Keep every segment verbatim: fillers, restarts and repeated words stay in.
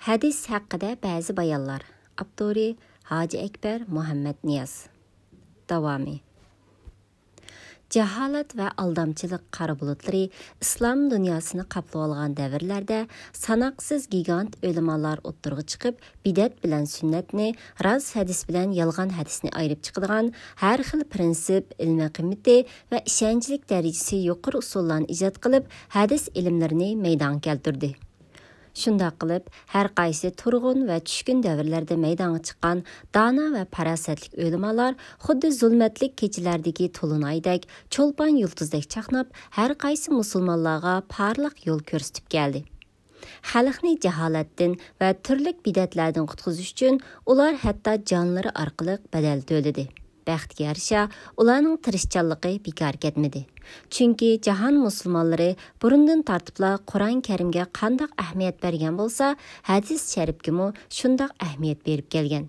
ھەدىس ھەققىدە بەزى بايانلار. ئاپتورى: ھاجى ئەكبەر مۇھەممەد نىياز. داۋامى. جاھالەت ۋە ئالدامچىلىق قارا بۇلۇتلىرى ئىسلام دۇنياسىنى قاپلىۋالغان دەۋرلەردە ساناقسىز گىگانت ئۆلىمالار ئوتتۇرىغا چىقىپ، بىدئەت بىلەن سۈننەتنى، راست ھەدىس بىلەن يالغان ھەدىسنى ئايرىپ چىقىدىغان ھەر خىل پىرىنسىپ، ئىلمىي قىممىتى ۋە ئىشەنچلىك دەرىجىسى يۇقىرى ئۇسۇللارنى ئىجاد قىلىپ، ھەدىس ئىلىملىرىنى مەيدانغا كەلتۈردى. شۇنداق قىلىپ، ھەر قايسى تۇرغۇن ۋە چۈشكۈن دەۋرلەردە مەيدانغا چىققان دانا ۋە پاراسەتلىك ئۆلىمالار خۇددى زۇلمەتلىك كېچىلەردىكى تولۇنئايدەك، چولپان يۇلتۇزدەك چاقناپ، ھەر قايسى مۇسۇلمانلارغا پارلاق يول كۆرسىتىپ كەلدى. خەلقنى جاھالەتتىن ۋە تۈرلۈك بىدئەتلەردىن قۇتقۇزۇش ئۈچۈن ئۇلار ھەتتا جانلىرى ئارقىلىق بەدەل تۆلىدى. بەختكە يارىشا، ئۇلارنىڭ تىرىشچانلىقى بىكار كەتمىدى. چۈنكى جاھان مۇسۇلمانلىرى بۇرۇندىن تارتىپلا قۇرئان كەرىمگە قانداق ئەھمىيەت بەرگەن بولسا، ھەدىس شەرىپكىمۇ شۇنداق ئەھمىيەت بېرىپ كەلگەن.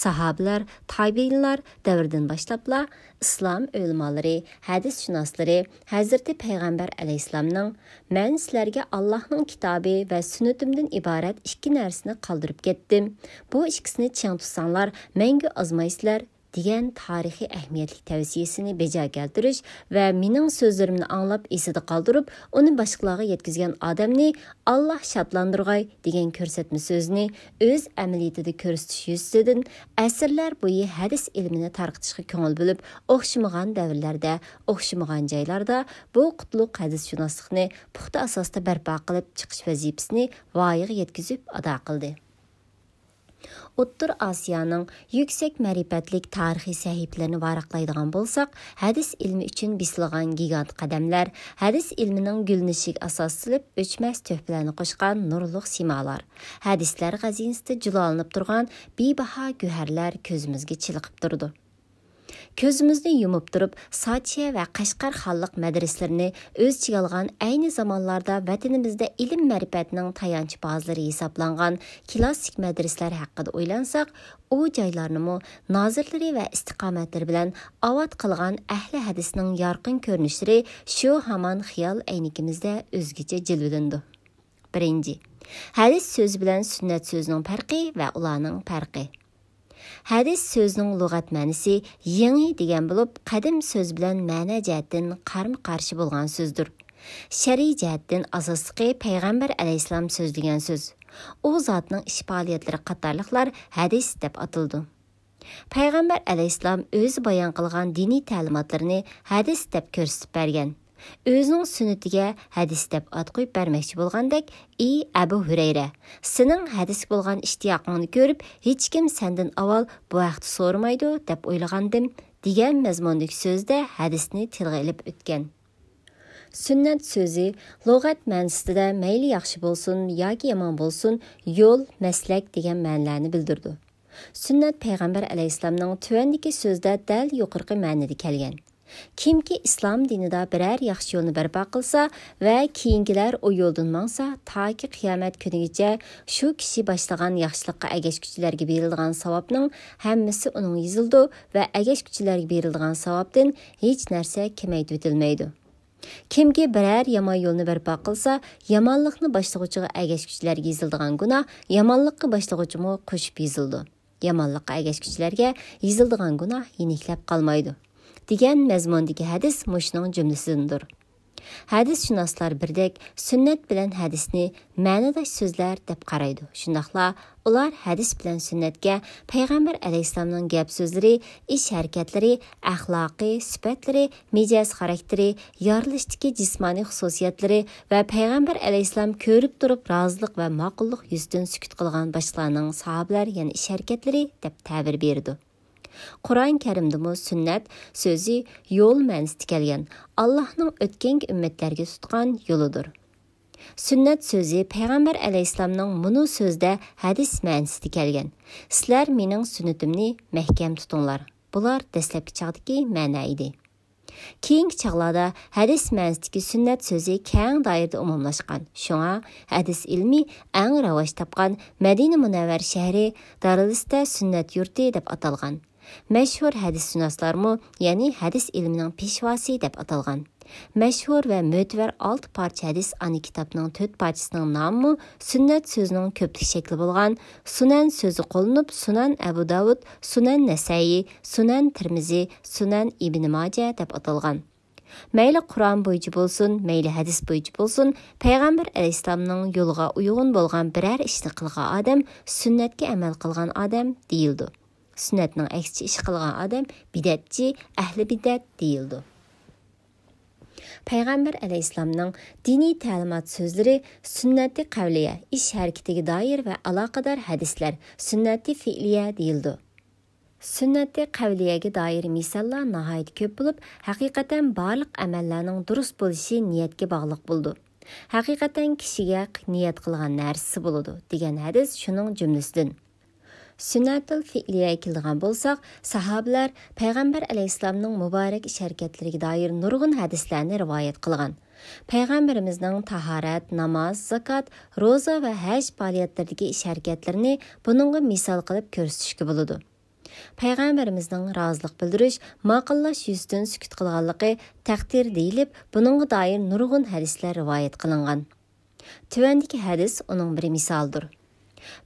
ساھابىلەر، تابىئىنلار دەۋرىدىن باشلاپلا ئىسلام ئۆلىمالىرى، ھەدىسشۇناسلىرى ھەزرىتى پەيغەمبەر ئەلەيھىسسالامنىڭ، «مەن سىلەرگە ئاللاھنىڭ كىتابى ۋە سۈننىتىمدىن ئىبارەت ئىككى نەرسىنى قالدۇرۇپ كەتتىم. بۇ ئىككىسىنى چىڭ تۇتساڭلار، مەڭگۈ ئازمايسىلەر» دېگەن تارىخىي ئەھمىيەتلىك تەۋسىيىسىنى بېجا كەلتۈرۈش ۋە مېنىڭ سۆزلىرىمنى ئاڭلاپ ئېسىدە قالدۇرۇپ، ئۇنى باشقىلارغا يەتكۈزگەن ئادەمنى ئاللاھ شادلاندۇرغاي دېگەن كۆرسەتمە سۆزىنى ئۆز ئەمەلىيىتىدە كۆرسىتىش يۈزىسىدىن ئەسىرلەر بويى ھەدىس ئىلمىنى تارقىتىشقا كۆڭۈل بۆلۈپ، ئوخشىمىغان دەۋرلەردە، ئوخشىمىغان جايلاردا بۇ قۇتلۇق ھەدىسشۇناسلىقنى پۇختا ئاساستا بەرپا قىلىپ چىقىش ۋەزىپىسىنى ۋايىغا يەتكۈزۈپ ئادا قىلدى. ئوتتۇرا ئاسىيانىڭ يۈكسەك مەرىپەتلىك تارىخىي سەھىپىلىرىنى ۋاراقلايدىغان بولساق، ھەدىس ئىلمى ئۈچۈن بېسىلغان گىگانت قەدەملەر، ھەدىس ئىلمىنىڭ گۈللىنىشىگە ئاساس سېلىپ ئۆچمەس تۆھپىلەرنى قوشقان نۇرلۇق سىمالار، ھەدىسلەر خەزىنىسىدە جۇلالىنىپ تۇرغان بىباھا گۆھەرلەر كۆزىمىزگە چېلىقىپ تۇرىدۇ. كۆزىمىزنى يۇمۇپ تۇرۇپ، ساچيە ۋە قەشقەر خانلىق مەدرىسىلىرىنى ئۆز ئىچىگە ئالغان، ئەينى زامانلاردا ۋەتىنىمىزدە ئىلىم-مەرىپەتنىڭ تايانچ بازىلىرى ھېسابلانغان كلاسسىك مەدرىسىلەر ھەققىدە ئويلانساق، ئۇ جايلارنىمۇ نازىرلىرى ۋە ئىستىقامەتلىرى بىلەن ئاۋات قىلغان ئەھلى ھەدىسنىڭ يارقىن كۆرۈنۈشلىرى شۇ ھامان خىيال ئەينىكىمىزدە ئۆزگىچە جىلۋىلىنىدۇ. بىرىنچى، ھەدىس سۆزى بىلەن سۈننەت سۆزىنىڭ پەرقى ۋە ئۇلارنىڭ پەرقى. ھەدىس سۆزىنىڭ لۇغەت مەنىسى يېڭى دېگەن بولۇپ، قەدىم سۆز بىلەن مەنە جەھەتتىن قارمۇ-قارشى بولغان سۆزدۇر. شەرئىي جەھەتتىن ئاساسلىقى پەيغەمبەر ئەلەيھىسسالام سۆزلىگەن سۆز. ئۇ زاتنىڭ ئىش پائالىيەتلىرى قاتارلىقلار ھەدىس دەپ ئاتىلىدۇ. پەيغەمبەر ئەلەيھىسسالام ئۆزى بايان قىلغان دىنىي تەلىماتلىرىنى ھەدىس دەپ كۆرسىتىپ بەرگەن. ئۆزىنىڭ سۈننىتىگە ھەدىس دەپ ئات قويۇپ بەرمەكچى بولغاندەك، ئى ئەبۇ ھۈرەيرە، سېنىڭ ھەدىسكە بولغان ئىشتىياقىڭنى كۆرۈپ، ھېچكىم سەندىن ئاۋۋال بۇ ھەقتە سورىمايدۇ دەپ ئويلىغانىدىم، دېگەن مەزمۇندىكى سۆزىدە ھەدىسنى تىلغا ئېلىپ ئۆتكەن. سۈننەت سۆزى لۇغەت مەنىسىدە مەيلى ياخشى بولسۇن ياكى يامان بولسۇن، يول، مەسلەك دېگەن مەنىلەرنى بىلدۈرىدۇ. سۈننەت پەيغەمبەر ئەلەيھىسسالامنىڭ تۆۋەندىكى سۆزىدە دەل يۇقىرىقى مەنىدە كەلگەن. كىمكى ئىسلام دىنىدا بىرەر ياخشى يولنى بەرپا قىلسا ۋە كېيىنكىلەر ئۇ يولدىن ماڭسا، تاكى قىيامەت كۈنىگىچە شۇ كىشى باشلىغان ياخشىلىققا ئەگەشكۈچىلەرگە بېرىلىدىغان ساۋابنىڭ ھەممىسى ئۇنىڭغا يېزىلىدۇ ۋە ئەگەشكۈچىلەرگە بېرىلىدىغان ساۋابتىن ھېچ نەرسە كېمەيتىۋېتىلمەيدۇ. كىمكى بىرەر يامان يولنى بەرپا قىلسا، يامانلىقنى باشلىغۇچىغا ئەگەشكۈچىلەرگە يېزىلىدىغان گۇناھ يامانلىققا باشلىغۇچىمۇ قوشۇپ يېزىلىدۇ. يامانلىققا ئەگەشكۈچىلەرگە يېزىلىدىغان گۇناھ يېنىكلەپ قالمايدۇ، دېگەن مەزمۇندىكى ھەدىس مۇشۇنىڭ جۈملىسىدىندۇر. ھەدىسشۇناسلار بىردەك سۈننەت بىلەن ھەدىسنى مەنىداش سۆزلەر دەپ قارايدۇ. شۇنداقلا ئۇلار ھەدىس بىلەن سۈننەتكە پەيغەمبەر ئەلەيھىسسالامنىڭ گەپ سۆزلىرى، ئىش ھەرىكەتلىرى، ئەخلاقى، سۈپەتلىرى، مىجەز خاراكتېرى، يارىلىشتىكى جىسمانىي خۇسۇسىيەتلىرى ۋە پەيغەمبەر ئەلەيھىسسالام كۆرۈپ تۇرۇپ رازىلىق ۋە ماقۇللۇق يۈزىدىن سۈكۈت قىلغان باشقىلارنىڭ ساھابىلەر يەنى ئىش ھەرىكەتلىرى دەپ تەبىر بېرىدۇ. قۇرئان كەرىمدىمۇ سۈننەت سۆزى يول مەنىسىدە كەلگەن، ئاللاھنىڭ ئۆتكەنكى ئۈممەتلەرگە تۇتقان يولىدۇر. سۈننەت سۆزى پەيغەمبەر ئەلەيھىسسالامنىڭ مۇنۇ سۆزىدە ھەدىس مەنىسىدە كەلگەن، سىلەر مېنىڭ سۈننىتىمنى مەھكەم تۇتۇڭلار. بۇلار دەسلەپكى چاغدىكى مەنە ئىدى. كېيىنكى چاغلاردا ھەدىس مەنىسىدىكى سۈننەت سۆزى كەڭ دائىرىدە ئومۇملاشقان. شۇڭا ھەدىس ئىلمى ئەڭ راۋاج تاپقان مەدىنە مۇنەۋۋەرە شەھىرى دارىلىستە سۈننەت يۇرتى دەپ ئاتالغان. مەشھۇر ھەدىسشۇناسلارمۇ، يەنى ھەدىس ئىلمىنىڭ پېشۋاسى دەپ ئاتالغان. مەشھۇر ۋە مۆتىۋەر ئالتە پارچە ھەدىس ئانا كىتابنىڭ تۆت پارچىسىنىڭ نامىمۇ سۈننەت سۆزىنىڭ كۆپلۈك شەكلى بولغان سۇنەن سۆزى قوللىنىپ، سۇنەن ئەبۇ داۋۇد، سۇنەن نەسەئىي، سۇنەن تىرمىزى، سۇنەن ئىبنى ماجە دەپ ئاتالغان. مەيلى قۇرئان بويىچە بولسۇن، مەيلى ھەدىس بويىچە بولسۇن، پەيغەمبەر ئەلەيھىسسالامنىڭ يولىغا ئۇيغۇن بولغان بىرەر ئىشنى قىلغان ئادەم سۈننەتكە ئەمەل قىلغان ئادەم دېيىلىدۇ. سۈننەتنىڭ ئەكسىچە ئىش قىلغان ئادەم بىدئەتچى، ئەھلى بىدئەت دېيىلىدۇ. پەيغەمبەر ئەلەيھىسسالامنىڭ دىنىي تەلىمات سۆزلىرى سۈننەتى قەۋلىيە، ئىش ھەرىكىتىگە دائىر ۋە ئالاقىدار ھەدىسلەر سۈننەتى فېئلىيە دېيىلىدۇ. سۈننەتى قەۋلىيەگە دائىر مىساللار ناھايىتى كۆپ بولۇپ، ھەقىقەتەن بارلىق ئەمەللەرنىڭ دۇرۇس بولۇشى نىيەتكە باغلىق بولىدۇ. ھەقىقەتەن كىشىگە نىيەت قىلغان نەرسىسى بولىدۇ، دېگەن ھەدىس شۇنىڭ جۈملىسىدىن. سۈننەتۇل فېئلىيەگە كېلىدىغان بولساق، ساھابىلەر پەيغەمبەر ئەلەيھىسسالامنىڭ مۇبارەك ئىش ھەرىكەتلىرىگە دائىر نۇرغۇن ھەدىسلەرنى رىۋايەت قىلغان. پەيغەمبىرىمىزنىڭ تاھارەت، ناماز، زاكات، روزا ۋە ھەج پائالىيەتلىرىدىكى ئىش ھەرىكەتلىرىنى بۇنىڭغا مىسال قىلىپ كۆرسىتىشكە بولىدۇ. پەيغەمبىرىمىزنىڭ رازىلىق بىلدۈرۈش، ماقۇللاش يۈزىسىدىن سۈكۈت قىلغانلىقى تەقدىر دېيىلىپ، بۇنىڭغا دائىر نۇرغۇن ھەدىسلەر رىۋايەت قىلىنغان. تۆۋەندىكى ھەدىس ئۇنىڭ بىر مىسالىدۇر.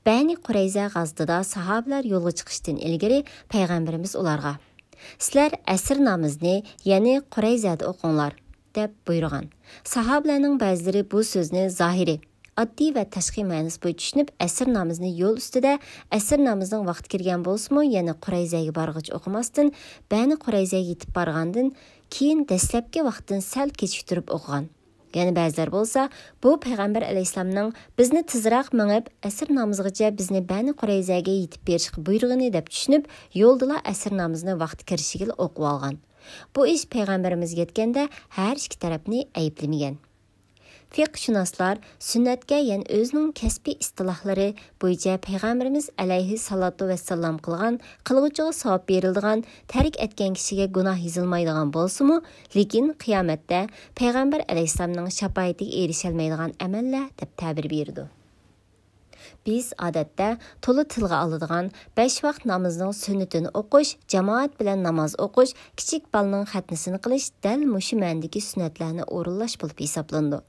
بەنى قۇرەيزە غازىتىدا ساھابىلەر يولغا چىقىشتىن ئىلگىرى پەيغەمبىرىمىز ئۇلارغا، «سىلەر ئەسىر نامىزىنى، يەنى قۇرەيزەدە ئوقۇڭلار» دەپ بۇيرۇغان. ساھابىلەرنىڭ بەزىلىرى بۇ سۆزنى زاھىرى، ئاددىي ۋە تاشقى مەنىسى بويىچە چۈشىنىپ، ئەسىر نامىزىنى يول ئۈستىدە، ئەسىر نامىزىنىڭ ۋاقتى كىرگەن بولسىمۇ، يەنە قۇرەيزەگە بارغۇچە ئوقۇماستىن، بەنى قۇرەيزەگە يېتىپ بارغاندىن كېيىن دەسلەپكى ۋاقىتتىن سەل كېچىكتۈرۈپ ئوقۇغان. يەنە بەزىلەر بولسا، بۇ پەيغەمبەر ئەلەيھىسسالامنىڭ بىزنى تېزراق مېڭىپ، ئەسىر نامىزىغىچە بىزنى بەنى قۇرەيزەگە يېتىپ بېرىشقا بۇيرۇغىنى دەپ چۈشىنىپ، يولدىلا ئەسىر نامىزىنى ۋاقتى كىرىشىگىلا ئوقۇۋالغان. بۇ ئىش پەيغەمبىرىمىزگە يەتكەندە ھەر ئىككى تەرەپنى ئەيىبلىمىگەن. فىقىھشۇناسلار سۈننەتكە يەنە ئۆزىنىڭ كەسپىي ئىستىلاھلىرى بويىچە پەيغەمبىرىمىز ئەلەيھىسسالاتۇ ۋەسسالام قىلغان، قىلغۇچىغا ساۋاب بېرىلىدىغان، تەرك ئەتكەن كىشىگە گۇناھ يېزىلمايدىغان بولسىمۇ، لېكىن قىيامەتتە پەيغەمبەر ئەلەيھىسسالامنىڭ شاپائىتىگە ئېرىشەلمەيدىغان ئەمەللەر دەپ تەبىر بېرىدۇ. بىز ئادەتتە تولا تىلغا ئالىدىغان بەش ۋاقىت نامىزىنىڭ سۈننىتىنى ئوقۇش، جامائەت بىلەن ناماز ئوقۇش، كىچىك بالىنىڭ خەتنىسىنى قىلىش دەل مۇشۇ مەنىدىكى سۈننەتلەرنى ئورۇنلاش بولۇپ ھېسابلىنىدۇ.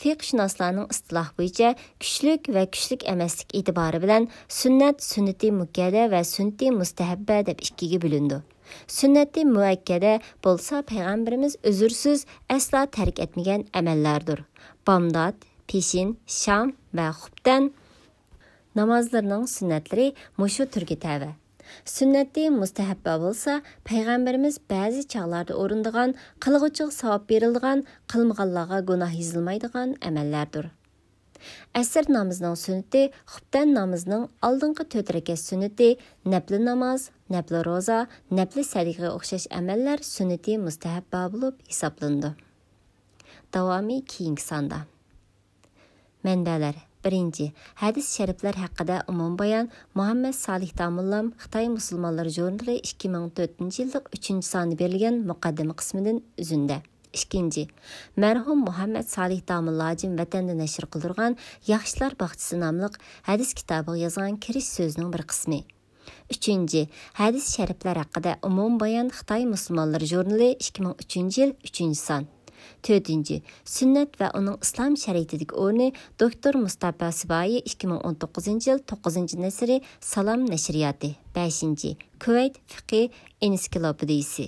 فىقىھشۇناسلارنىڭ ئىستىلاھى بويىچە كۈچلۈك ۋە كۈچلۈك ئەمەسلىك ئېتىبارى بىلەن سۈننەت، سۈننىتى مۇئەككەدە ۋە سۈننىتى مۇستەھەببە دەپ ئىككىگە بۆلۈنىدۇ. سۈننەتى مۇئەككەدە بولسا پەيغەمبىرىمىز ئۈزۈرسىز ئەسلا تەرك ئەتمىگەن ئەمەللەردۇر. بامدات، پېشىن، شام ۋە خۇپتەن نامازلىرىنىڭ سۈننەتلىرى مۇشۇ تۈرگە تەۋە. سۈننەتى مۇستەھەببە بولسا، پەيغەمبىرىمىز بەزى چاغلاردا ئورۇندىغان، قىلغۇچىغا ساۋاب بېرىلىدىغان، قىلمىغانلارغا گۇناھ يېزىلمايدىغان ئەمەللەردۇر. ئەسىر نامىزىنىڭ سۈننىتى خۇپتەن نامىزىنىڭ ئالدىنقى تۆت رەكەت سۈننىتى، نەپلى ناماز، نەپلى روزا، نەپلى سەدىقىگە ئوخشاش ئەمەللەر سۈننىتى مۇستەھەببە بولۇپ ھېسابلىنىدۇ. داۋامى كېيىنكى ساندا. مەنبەلەر: بىرىنچى، ھەدىس شەرىپلەر ھەققىدە ئومۇمىي بايان، مۇھەممەد سالىھ داموللام، خىتاي مۇسۇلمانلىرى ژۇرنىلى، ئىككى مىڭ تۆتىنچى يىللىق ئۈچىنچى سانى بېرىلگەن مۇقەددىمە قىسمىدىن ئۈزۈندە. ئىككىنچى، مەرھۇم مۇھەممەد سالىھ داموللا ھاجىم ۋەتەندە نەشر قىلدۇرغان ياخشىلار باغچىسى ناملىق ھەدىس كىتابىغا يازغان كىرىش سۆزىنىڭ بىر قىسمى. ئۈچىنچى، ھەدىس شەرىپلەر ھەققىدە ئومۇمىي بايان، خىتاي مۇسۇلمانلىرى ژۇرنىلى، ئىككى مىڭ ئۈچىنچى يىل، ئۈچىنچى سان. تۆتىنچى، سۈننەت ۋە ئۇنىڭ ئىسلام شەرىئىتىدىكى ئورنى، دوكتور مۇستاپا سىبايى، ئىككى مىڭ ئون توققۇزىنچى يىل، توققۇزىنچى نەشرى، سالام نەشرىياتى. بەشىنچى، كۇۋەيت فىقھى ئېنسىكلوپېدىيىسى.